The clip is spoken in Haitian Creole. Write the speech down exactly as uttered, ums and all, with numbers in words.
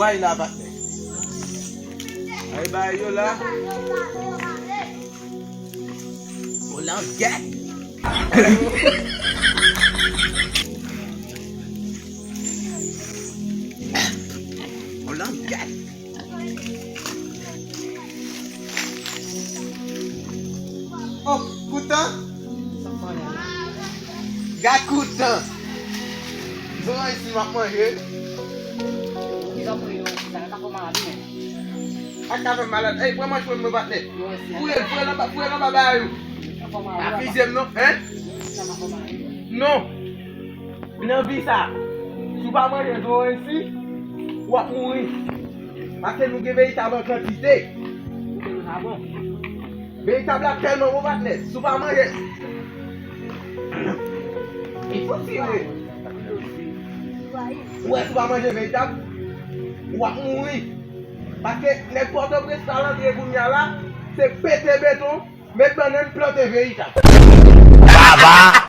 Bay la, patnè. Ay, bay yo la. Olan gèt. Olan gèt. Oh, koutan. Gad koutan. Zon isi m ap manje. Ak ka fè m malad. Ey, pran manch mwen, mwen patnè. Fouye l, fouye l anba, fouye l anba bagay ou. Pa fizye m non, hein? Non. Nan vi sa, si w pa manje zon isi, w ap mouri. Paske nou gen veritab an kantite. Veritab la tèlman bon, patnè. Si w pa manje, li fò tire. Ou wè, si w pa manje veritab, w ap mouri. Paske nèg Pòtoprens pral antre kounye a la, se pete beton, met bannann, plante veritab. Baba!